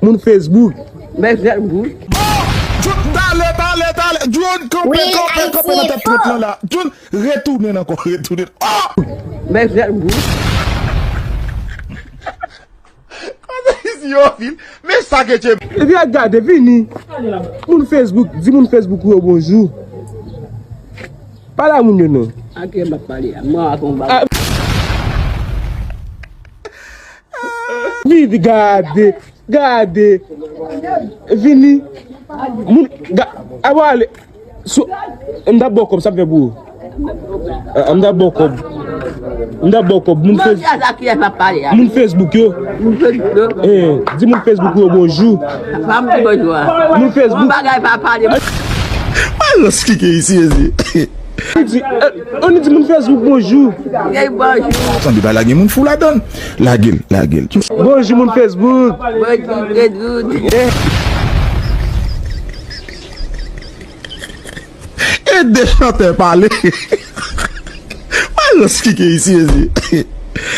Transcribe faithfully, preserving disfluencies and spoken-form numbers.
Moun Facebook. Men fèt bout. Bon, John, tale, tale, tale. John, kanpe, kanpe, kanpe nan tèt trant lan la. John, retounen ankò, retounen. Oh! Men fèt bout. Kote isi yo vin? Men sa ke Dye. Epi al gade, vini. Moun Facebook, di moun Facebook yo bonjou. Pale a moun yo non. Ake m ap pale a. Mwen ak yon bagay. Vini gade, gade. Vini. Moun, ga, abo ale. So, m t ap ba w kòb, sa m fè pou ou? Ah, m t ap ba w kòb. M t ap ba w kòb. Moun Fes-, moun Facebook yo. Moun Facebook yo. Eh, di moun Facebook yo bonjou. Moun Facebook. Bagay pa pale. Mwen rans kike isi, ezi. Li di, eh, ann di moun Facebook bonjou. Gay bonjou. Sanble pa lage moun fou ladann. Lage l, lage l. Bonjou moun Facebook. Bonjou Facebook. Eh. E de chantè pale. Mwen rans kike isi, ezi.